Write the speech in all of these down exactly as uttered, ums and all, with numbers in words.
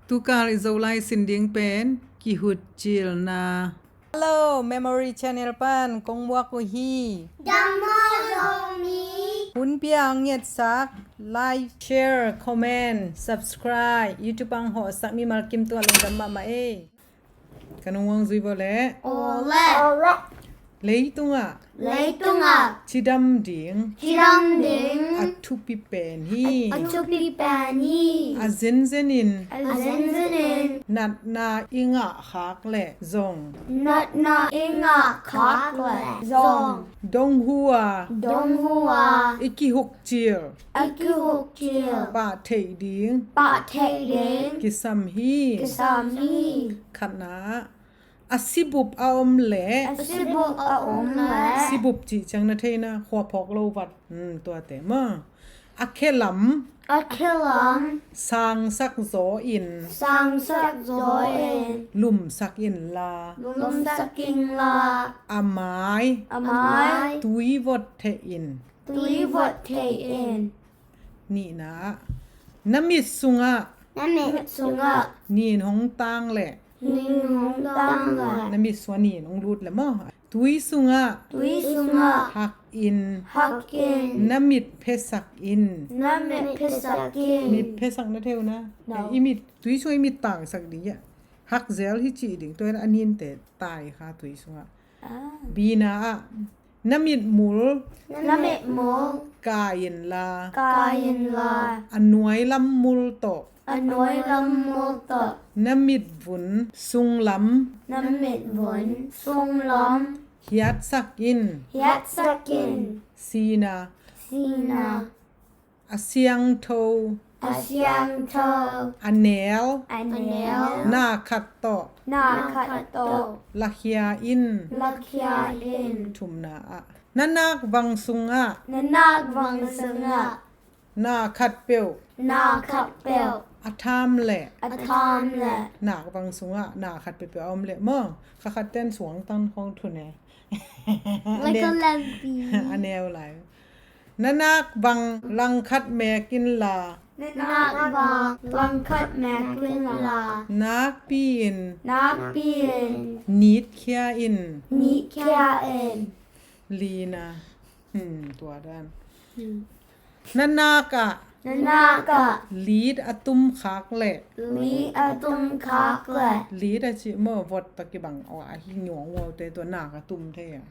Tukal i Zolai sin ding pen kihut cilna. Hello, Memory Channel pan kong muak uh hi. Dam maw Zomi? Hun pia ang ngetsak, like, share, comment, subscribe, YouTube ang hawhsak mimal kim tua lungdam mahmah ei. Ka nung wang zui bo le. Ole. Leitungah. Leitungah. Cidam ding. Cidam ding. A thupi pen hi. A thupi pen hi. A zenzen in. A zenzen in. Natna i ngah khak le zong. Natna i ngah khak le zong. Dong hua. Dong hua. I kihuk cil. A kihuk cil. Pah theih ding. Pah theih ding. Kisam hi. Kisam hi. Khatna. A sibup a om le. A sibup a om le. Sibup cih ciang na theina khua phawk lo vat. Hmm, tuate maw. A khelam. A khelam. Sangsak zaw in. Sangsak zaw in. Lumsak in la. Lumsak in la. A mai. A mai. Tui vot theh in. Tui vot thei in. Nihna ah. Na mit sungah. Na mit sungah. Nin hong tang le. Nin hong tang le. Na mit sungah nin hong lut le maw. Tui sungah. Tui sungah. Hak in. Hak in. Na mit phesak in. Na mit phesak in. Mit phesak na theu na. No. I mit, tui sungah i mit tangsak ding a. Hak zel hi ci ding. Tua in a ninte tai kha tui sungah. Ah. Bina ah. Na mitmul. Na mitmul. Kai in la. Kai in la. A nuai lam mul tawh. A nuai lam mul tawh. Na mitvun sunglam. Na mitvun sunglam. Hiatsak in. Hiatsak in. Sina. Sina. A siangtho. A siangtho. A nel. A nel. Na khat tawh. Na khat tawh. Lakhia in. Lakhia in. Thumna ah. Na nak vang sungah. Na nak vang sungah. Na khat peuh. Na khat peuh. A tham le. A tham le. Nak vang sungah. Na khat peuh peuh a om le maw. Kha khat ten suang tan khong thun e. Like a lampi. A neu lai. Na nak bang langkhat mek in la. Na nak bang langkhat mek in la. Nakpi in. Nakpi in. Nit khia in. Nit khia in. Lina. Hmm, tua dan. Hmm. Na nak ah. Na nak ah. Lit a tum khak le. Lit a tum khak le. Lit a ci maw vot ta kibang aw a hi nyuang wow te tua nak a tum thei a.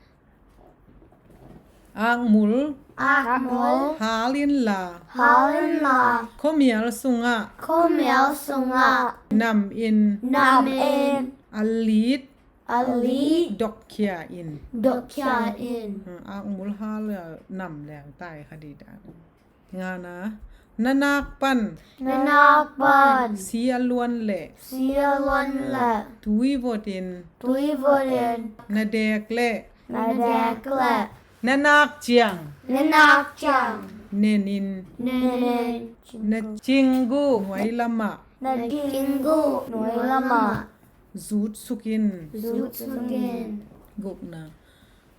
Akmul. Akmul. Hal in la. Hal in la. Khuamial sungah. Khuamial sungah. Nam in. Nam in. A lit. A lit. Dokkhia in. Dokkhia in. Hmm, akmul hal nam leng tai kha di dan. Ngana. Na nak pan. Na nak pan. Si a luan le. Si a luan le. Tui vot in. Tui vot in. Na dek le. Na dek le. Na nak ciang. Na nak ciang. Nen in. Nen in. Na cinggu nuai lamah. Na cinggu nuai lamah. Zut suk in. Zut suk in. Gukna.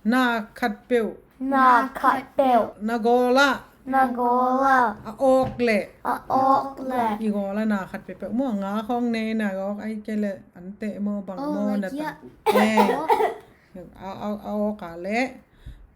Na khat peuh. Na khat peuh. Na gawlah. Na gawlah. A awk le. A awk le. I gawlah na khat peuh peuh maw nga khawng nei na gawk ai kei le an teh maw bang maw na ta. A, a, a awk a le.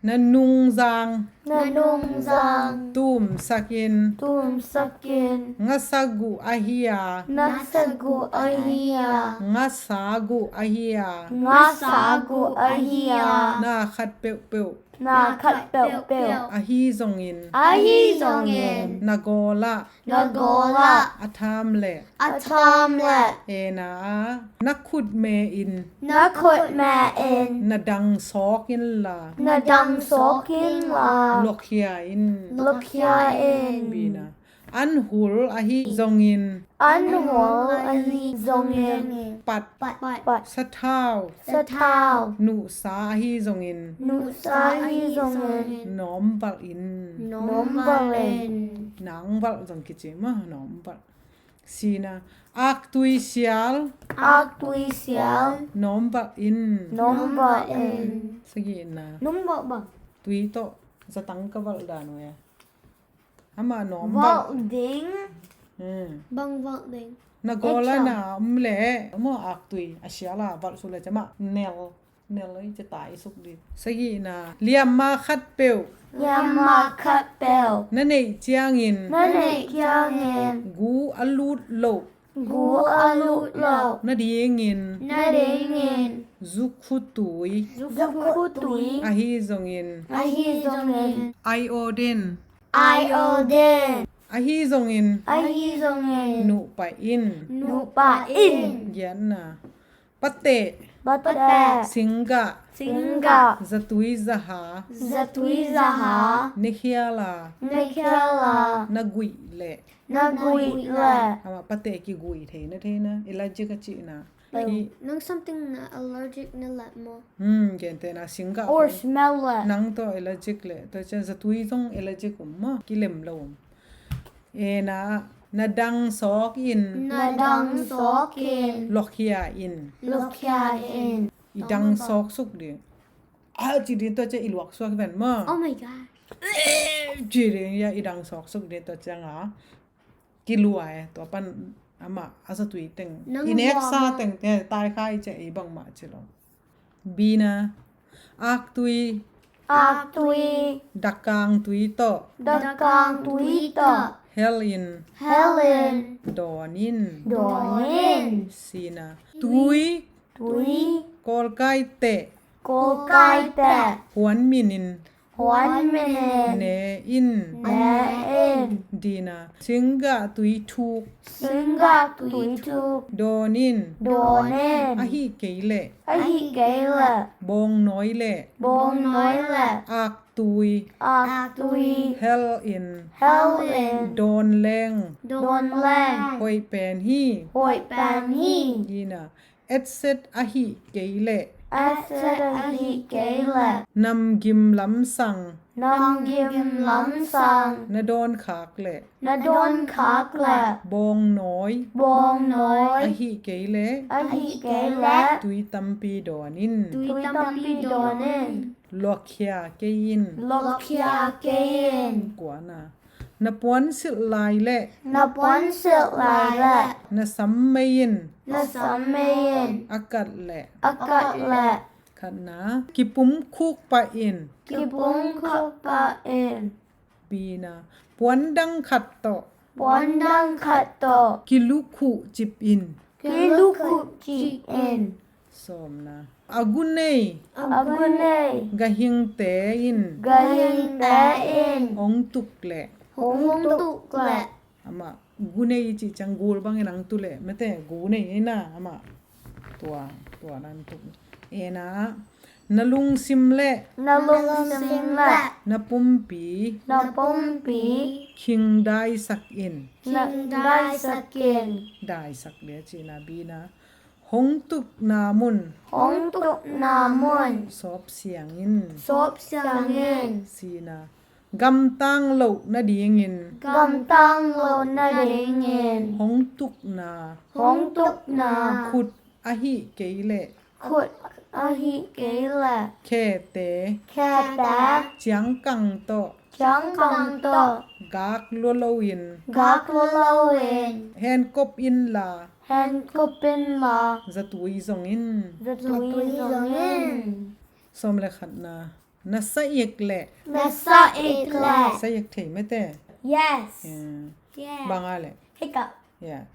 Na nungzang. Na nungzang. Tumsak in. Tumsak in. Ngasa guh ahi a. Ngasa guh ahi a. Ngasa guh ahi a. Ngasa guh ahi a. Na khat peuhpeuh. Na khat peuhpeuh. Ahi zongin. Ahi zongin. Na gawlah. Na gawlah. A tham le. A tham le. Ena a. Na khut me in. Na khut me in. Na dang sawk in la. Na dang sawk in la. Luakhia in. Luakhia in. Bina. An hul ahi zongin. An hul ahi zongin. Pat. Pat. Sathau. Sathau. Nuhsa ahi zongin. Nuhsa ahi zongin. Nawmvalh in. Nawmvalh in. Nangvalh zong kici maw, nawmvalh. Sina. Aktui sial. Aktui sial. Nawmvalh in. Nawmvalh in. Sagihna. Nawmvalh bang. Tui tawh zatang ka valh dan uh e. Ama nawmvalh. Valh ding. Bang valh ding? Na gawl a na om leh maw, aktui a sial a valh suk leh ciamah nel, nel ei cia tai suk ding. Sagihna, liamma khatpeuh. Liamma khatpeuh. Na neih ciangin. Na neih ciangin. Gu a lut loh. Gu a lut loh. Nadingin. Nadingin. Zukhutui. Zukhutui. Ahi zongin. Ahi zongin. Iodine. Iodine. Ahi zongin. Ahi zongin. Nuhpah in. Nuhpah in. Giatna. Pateh. Pateh. Singgah. Singgah. Zatui zaha. Zatui zaha. Nekhiala. Nekhiala. Na guih leh. Na guih leh. Amah pateh kiguih theina theina. Allergic a cihna. Like, nang something na allergic na leh maw? Hmm, gentehna singgah. Or smell leh. Nang tawh allergic leh. Tua ciang zatui zong allergic om maw? Kilem lo om. Ena, na dang sawk in. Na dang sawk in. Luakhia in. Luakhia in. I dang sawk suk ding. Ah, ci ding tua ciang i luak suak ven maw? Oh my God. Ci ding ya i dang sawk suk ding tua ciang a. Kilua e, tua pan amah a zatui teng. I neksa teng te tai khai cia i bangmah ci lo. Bina. Aktui. Aktui. Dakang tui tawh. Dakang tui tawh. Hel in. Hel in. Dawn in. Dawn in. Sina. Tui. Tui. Kawlkai teh. Kawlkai teh. Huan min in. Huan min in. Ne in. Ne in. Dina. Singgah tui thuk. Singgah tui thuk. Dawn in. Dawn in. Ahi kei leh. Ahi kei leh. Bawngnawi leh. Bawngnawi leh. Aktui. Aktui. Hel in. Hel in. Dawn leng. Dawn leng. Hoih pen hi. Hoih pen hi. Dina. Etset ahi kei leh. Etset ahi kei leh. Namgim lamsang. Namgim lamsang. Na dawn khak leh. Na dawn khak leh. Bawngnawi. Bawngnawi. Ahi kei leh. Ahi kei leh. Tui tampi dawn in. Tui tampi dawn in. Luakhia kei in. Luakhia kei in. Kuana. Na puan silh lai leh. Na puan silh lai leh. Na sam mei in. Na sam mei in. A kat leh. A kat leh. Khatna. Kipum khuk pah in. Kipum khuk pah in. Bina. Puan dang khat tawh. Puan dang khat tawh. Kilukhuh cip in. Kilukhuh cip in. Sawmna. A gunei. A gunei. Gahingte in. Gahingte in. Hong tuk leh. Hong tuk leh. Amah gunei cih ciang gul bangin ang tu leh mete gunei ei na amah. Tua, tua nan tuk. Ena. Na lungsim leh. Na lungsim leh. Na pumpi. Na pumpi. Khing daisak in. Khing daisak in. Daisak dia cihna bina. Hong tukna mun. Hong tukna mun. Sawp siangin. Sawp siangin. Sina. Gamtang loh nadingin. Gamtang loh nadingin. Hong tukna. Hong tukna. Khut ahi kei leh. Khut ahi kei leh. Khete. Khete. Ciangkang tawh. Ciangkang tawh. Gak lua loin. Gak lua loin. Henkop inla. Henkop inla. Zatui zongin. Zatui zongin. Sawm le khatna. Na sa ik leh. Na sa ik leh. Sa ik thei mete. Yes. Yeah. Yeah. Bang a leh. Hiccup. Yeah.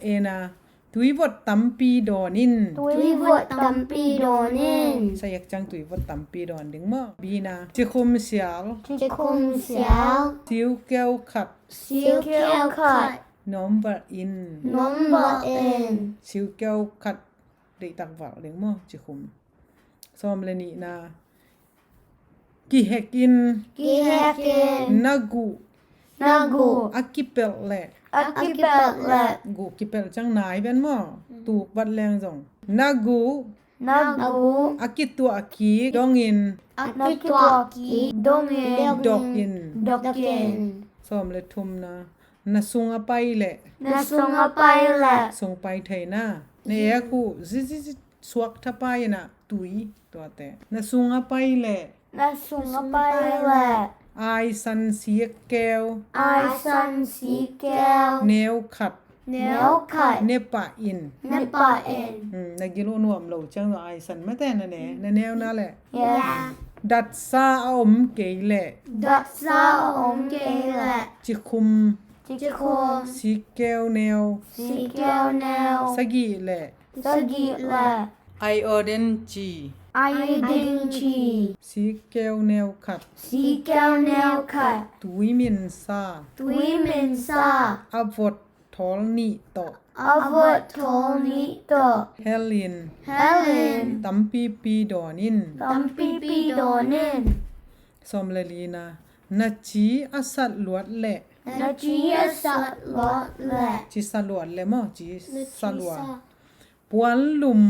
Ena. Tuivot tampi dawn in. Tuivot tampi dawn in. Sa ik ciang tuivot tampi dawn ding maw. Bina. Cikhum sial. Cikhum sial. Siukeu khat. Siukeu khat. Nom valh in. Nom valh in. Siukeu khat. Deihtak valh ding maw. Cikhum. Sawm le nihna. Kihek in. Kihek in. Na guh. Na guh. A kipelh leh. A kipelh leh. Guh kipelh ciang nai ven maw. Tuk vat leng zong. Na guh. Na guh. A kituah kik dongin. A kituah kik dongin. Dok in. Dok in. Sawm le thumna. Na sung a pai leh. Na sung a pai leh. Sung pai theina. Na ek uh zizizi suak thapai inah tui tuate. Na sung a pai leh. Na sung a pai leh. Aisan sikkeu. Aisan sikkeu. Neu khat. Neu khat. Ne pah in. Ne pah in. Hmm, na gil uh nuam lo ciang zong aisan mate na ne. Na neu na leh. Yeah. Datsa a om kei leh. Datsa a om kei leh. Cikhum. Cikhum. Sikkeu neu. Sikkeu neu. Sagih leh. Sagih leh. Ai aw den ci. Ai den ci. Sikkeu neu khat. Sikkeu neu khat. Tuiminsa. Tuiminsa. A vot thawl nih tawh. A vot thawl nih tawh. Helin. Helin. Tampipi dawn in. Tampipi dawn in. Sawm le lina. Na ci a sat luat leh. Na ci a sat luat leh. Ci sat luat leh maw, ci sat luat. Puanlum.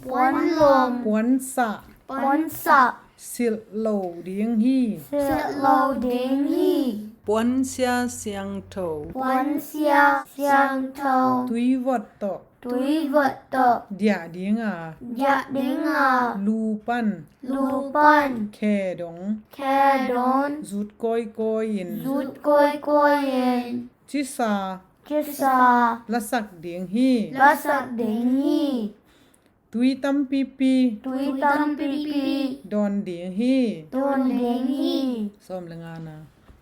Puanlum. Puansah. Puansah. Silh lo ding hi. Silh lo ding hi. Puansia siangtho. Puansia siangtho. Tuivot tawh. Tuivot tawh. Diah ding a. Diah ding a. Lu pan. Lu pan. Khe dong. Khe dong. Zut kawikawi in. Zut kawikawi in. Cisa. Cisa. Lasak ding hi. Lasak ding hi. Tui tampipi. Tui tampipi. Dawn ding hi. Dawn ding hi. Sawm le ngana.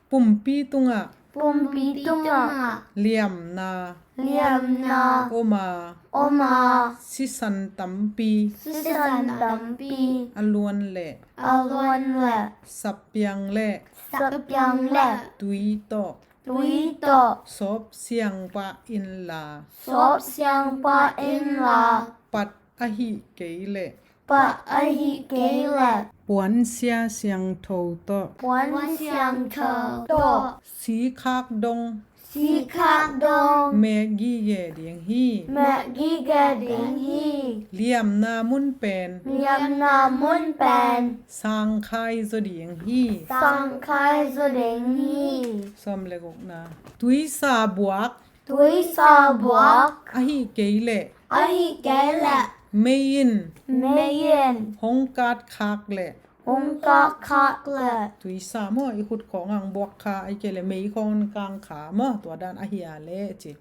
Pumpi tungah. Pumpi tungah. Liamna. Liamna. Oma. Oma. Sisan tampi. Sisan tampi. A luan leh. A luan leh. Sapiang leh. Sapiang leh. Tui tawh. Tui tawh. Sawp siang pah inla. Sawp siang pah inla. Pat ahih kei leh. Pat ahih kei leh. Puansia siangtho tawh. Puan siangtho tawh. Sikhak dong. Sikhak dong. Mek gige ding hi. Mek gige ding hi. Liamna mun pen. Liamna mun pen. Sangkhai zaw ding hi. Sangkhai zaw ding hi. Sawm le gukna. Tuisa buak. Tuisa buak. Ahih kei leh. Ahih kei leh. Mei in. Mei in. Hong katkhak leh. Hong katkhak leh. Tuisa maw, i khut khawng ang buak kha, ahih kei leh mei khawng kang kha maw, tua dan ahi a leh ci.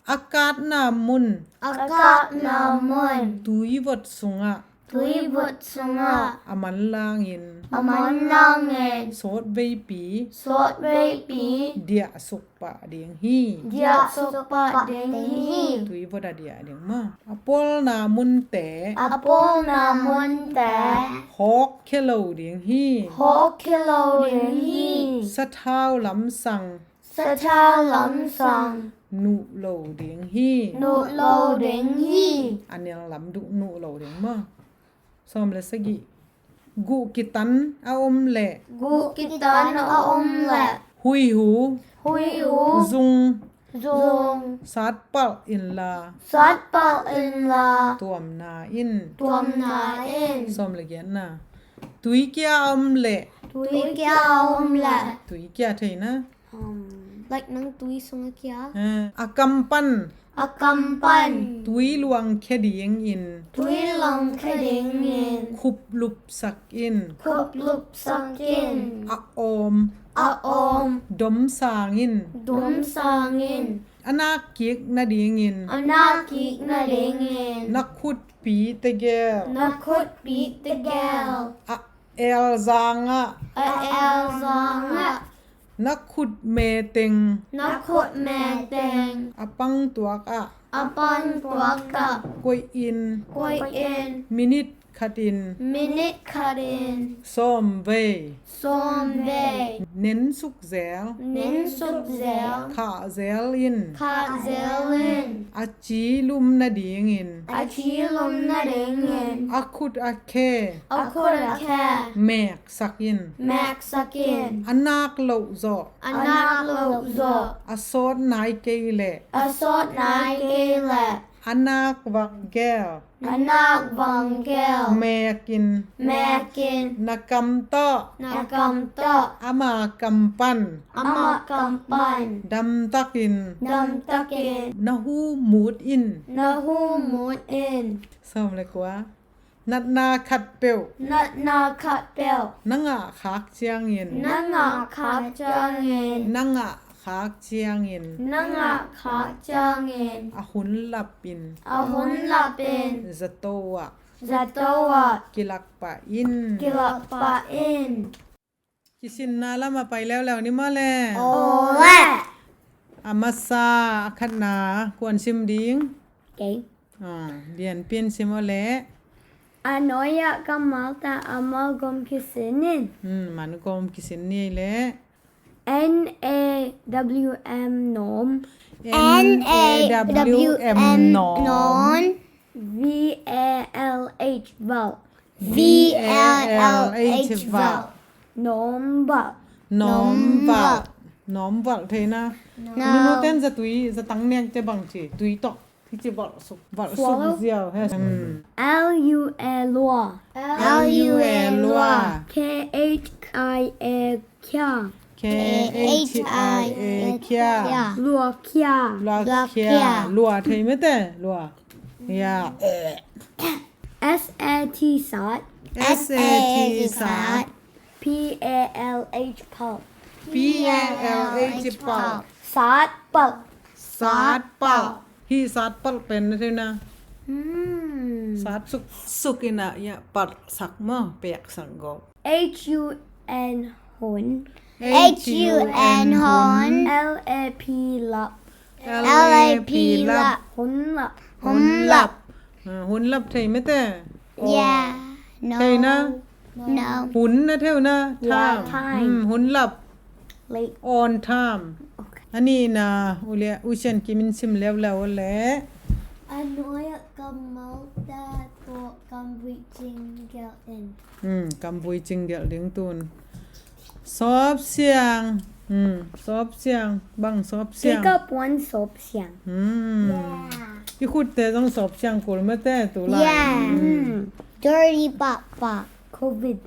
A katna mun. A katna mun. Tuivot sungah. Tuivot sungah. A manlangin. A manlangin. Sawt veipi. Sawt veipi. Diahsuk pah ding hi. Diahsuk pah ding hi. Tuivot a diah ding maw. A pawlna munte. A pawlna munte. Hawk khia lo ding hi. Hawk khia lo ding hi. Sathau lamsang. Sathau lamsang. Nuh lo ding hi. Nuh lo ding hi. A nel lam duh nuh lo ding maw. Sawm le sagih. Guh kitan a om leh. Guh kitan a om leh. Huihu. Huihu. Zung. Zung. Satpalh inla. Satpalh inla. Tuamna in. Tuamna in. Sawm le giatna. Tuikia a om leh. Tuikia a om leh. Tuikia theihna. Um, like nang tui sungah kia. Eh, a kam pan. A kam pan. Tui luang khia dingin. Tui luang khia dingin. Khuplupsak in. Khuplupsak in. A awm. A awm. Domsang in. Domsang in. A nak kik nadingin. A nak kik nadingin. Na khutpi tegel. Na khutpi tegel. A elzangah. A elzangah. Na khut meteng. Na khut meteng. A pangtuak ah. A pangtuak ah. Koih in. Koih in. Minit khatin. Minit khatin. Sawm vei. Sawm vei. Nensuk zel. Nensuk zel. Khah zel in. Khah zel in. A ci lum nadingin. A ci lum nadingin. A khut a khe. A khut a khe. Mek sak in. Mek sak in. A nak loh zawh. A nak loh zawh. A sawt nai kei leh. A sawt nai kei leh. A nak vak gel. A nak vak gel. Mek in. Mek in. Na kam tawh. Na kam tawh. Ama kam pan. Ama kam pan. Damtakin. Damtakin. Na hu mut in. Na hu mut in. Sawm le kua. Natna khatpeuh. Natna khatpeuh. Na ngah khak ciangin. Na ngah khak ciangin. Na ngah khak ciangin. Na ngah khak ciangin. A hun lapin. A hun lapin. Zato ah. Zato ah. Kilak pah in. Kilak pah in. Kisinna lamah pai leuleu ni maw le. Aw le. A masa a khatna kuan sim ding. Kei. Ah, lianpi in sim aw le. A nuai-ah kammal tawh a man gawm kisin in. Hmm, man gawm kisin ni le. N A W M, nawm. N A W M, nawm. V A L H, valh. V A L H, valh. Nawm valh. Nawm valh. Nawm valh thei na. Nunu ten zatui, zatang nek te bang ci, tui tawh. Hi ci valh suk, valh suk ziau he. L U A, lua. L U A, lua. K H I A, khia. K H I A, khia. Lua khia. Lua khia. Lua thei mete, lua. Ya. S A T, sat. S A T, sat. P A L H, palh. P A L H, palh. Sat palh. Sat palh. Hi sat palh pen na thei na. Hmm. Sat suk, suk in a, ya, palh sak maw, pek sak gawp. H U N, hun. H U N, hun. L A P, lap. L A P, lap. Hun lap. Hun lap. Ah, hun lap thei mete? Yeah. No. Thei na? No. Hun na thei na? Yeah, time. Time. Hmm, hun lap. Late. On time. Okay. A nihna, u le, U Sian Kim in sim leuleu le. A nuai-ah kammal tawh kamvui cing gelh in. Hmm, kamvui cing gelh ding tun. Sawp siang. Hmm, sawp siang. Bang sawp siang? Kei ka puan sawp siang. Hmm. Yeah. I khutte zong sawp siang kul mete tu lai. Yeah. Hmm. Dirty papa. Covid.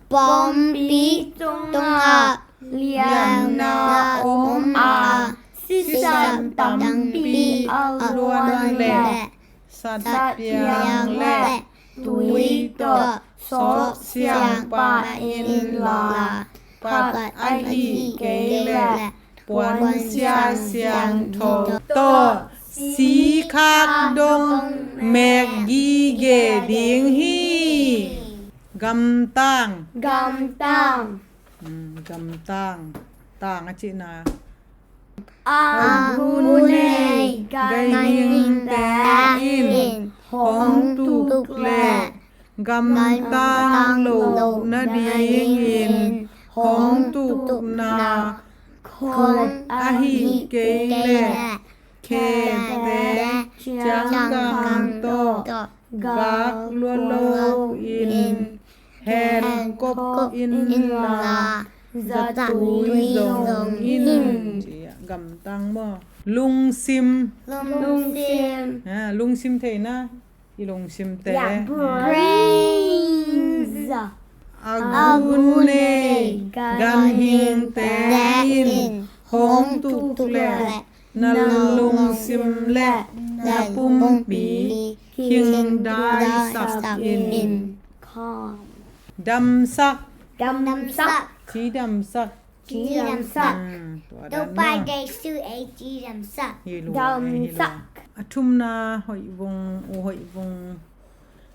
Pawngpi tungah liamna om a, sisan tampi a luan leh satpiang leh tui tawh sawp siang pah inla, phat ahih kei leh puansia siangtho tawh sikhak dong mek gige ding hi. Gamtang. Gamtang. Hmm, gamtang. Tang a cihna. A gu nei ganhingte in hong tuk leh gamtang loh nadingin hong tukna khop ahih kei leh khete ciangkang tawh gak lua lo in hen kop inla, zatui zong in. Gamtang maw? Lungsim. Lungsim. Ah, lungsim thei na. I lungsimte. Yeah, brains. A gu nei ganhingte in hong tuk leh na lungsim leh na pumpi khingdaisak in. Calm. Damsak. Damsak. Ci damsak. Ci damsak. Hmm, tua dan maw. Topa Jesu ei ci damsak. Hi lua, hi lua. Damsak. A thumna, Hoih Vung, U Hoih Vung.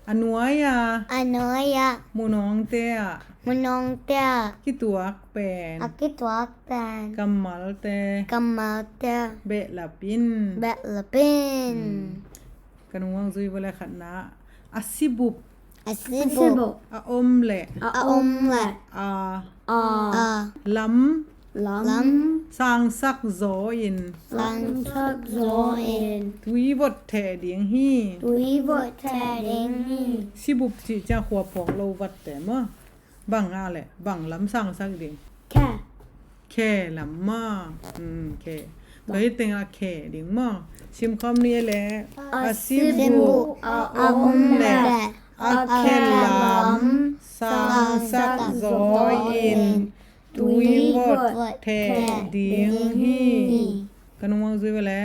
A nuai-ah. A nuai-ah. Munawngte ah. Munawngte ah. Kituak pen. A kituak pen. Kammalte. Kammalte. Behlap in. Behlap in. Hmm. Ka nung hong zui vua le khatna. A sibup. A sibup. A om leh. A om leh. A. A. Lam. Lam. Sangsak zaw in. Sangsak zaw in. Tui vot theh ding hi. Tui vot theh ding hi. Sibup cih ciang khua phawk lo vatte maw. Bang a leh, bang lam sangsak ding. Khe. Khe lam maw. Hmm, khe. Tua hi teng a khe ding maw. Sim khawm ni leh. A sibup a om leh a khe lam sangsak zaw in tui vot theh ding hi. Ka nung hong zui vua le.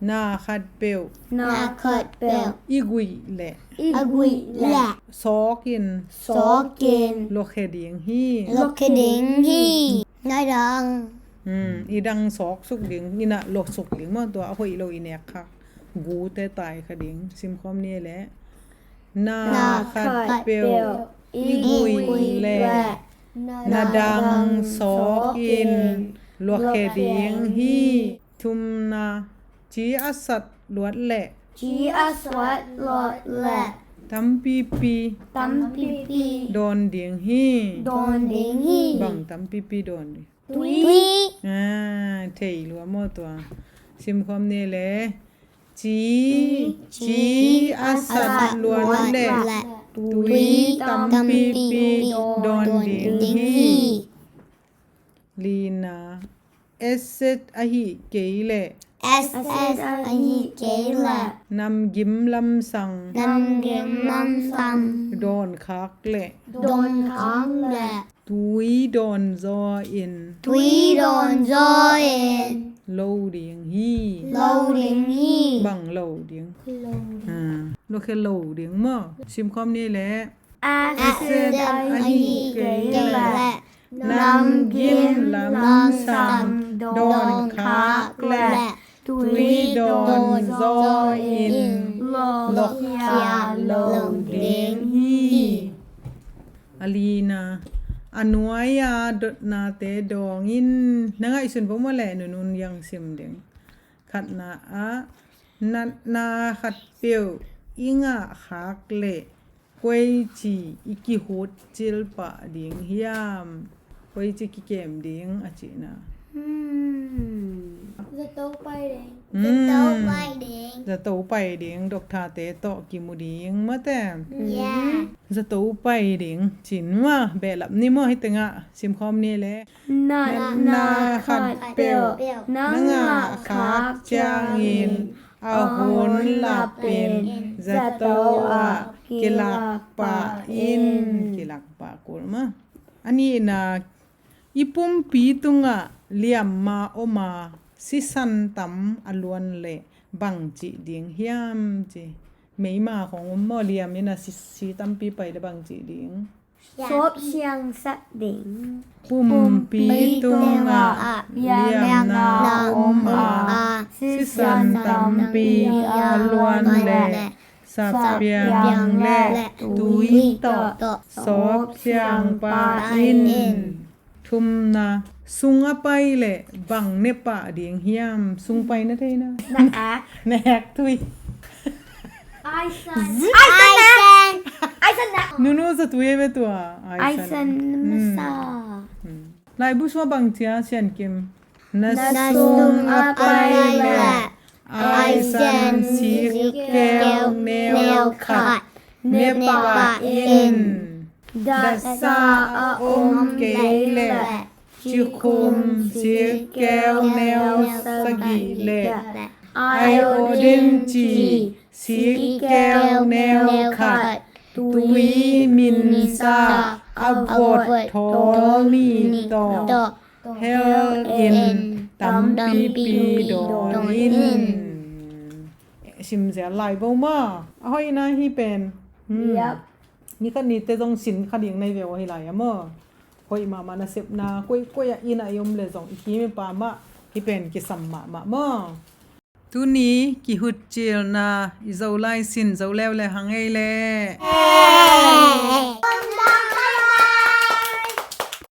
Na khatpeuh. Na khatpeuh. I guih leh. I guih leh. Sawkin. Sawkin. Luakhia ding hi. Luakhia ding hi. Na dang. Hmm, i dang sawk suk ding, i na luak suk ding maw, tua a hoih lo i nek khak gute tai kha ding. Simkhawm ni leh. Na khatpeuh i guih leh na dang sawkin luakhia ding hi. Thumna, ci a sat luat leh. Ci a sat luat leh. Tampipi. Tampipi. Dawn ding hi. Dawn ding hi. Bang tampipi dawn ding? Tui. Tui. Ah, thei lua maw tua. Simkhawm ni leh. Ci, ci a sat luat leh. Tui tampipi dawn ding hi. Lina. Acid ahi kei leh. Acid ahi kei leh. Namgim lamsang. Namgim lamsang. Dawn khak leh. Dawn khak leh. Tui dawn zaw in. Tui dawn zaw in. Lo ding hi. Lo ding hi. Bang lo ding? Lo ding. Ah, lo khe lo ding maw. Simkhawm ni leh. Acid ahi kei leh. Namgim lamsang dawn khak leh. Tui dawn zaw in. Lo khia lo ding hi. A lina, a nuai-a dotnate dawng in. Na ngaihsun vo maw leh, Nunun, hong sim ding. Khatna ah, natna khatpeuh i ngah khak leh koici i kihut cil pah ding hiam? Koici kikem ding a cihna. Hmm. Zato pai ding. Hmm. Zato pai ding. Zato pai ding, doctor-te tawh kimu ding maw te. Yeah. Zato pai ding. Cin maw, behlap ni maw, hih tengah simkhawm ni leh. Natna khatpeuh na ngah khak ciangin a hun lapin zato ah kilak pah in. Kilak pah kul maw. A nihna, i pumpi tungah liamma om a, sisan tam a luan leh bangci ding hiam ci. Meima khong om maw, liam in a si, si tampi pai leh bangci ding? Sawp siangsak ding. Pumpi tungah liamna om a, sisan tampi a luan leh sapiang leh tui tawh sawp siang pah in. Thumna, sung a pai leh bang ne pah ding hiam? Sung pai na thei na? Na ek. Na ek tui. Aisan. Aisan na. Aisan na. Nunu zatui e ve tua. Aisan. Aisan masa. Hmm. Laibu sua bang cia Sian Kim. Na sung a pai leh aisan sikkeu neu khat ne pah in. Datsa a om kei leh cikhum sikkeu neu sagih leh iodine ci sikkeu neu khat tui minsa a vot thawl nih tawh hel in tampipi dawn in. Simzel lai bo maw. A hoihna hih pen. Hmm. Yep. Ni khat ni te zong sin kha ding na hi ve aw hih lai-ah maw. Hoih mahmah nasepna, koikoi ah inn ah i om leh zong i kim i pam ah hih pen kisam mahmah maw. Tuni kihutcilna i Zolai sin zo leuleu hang ei leh.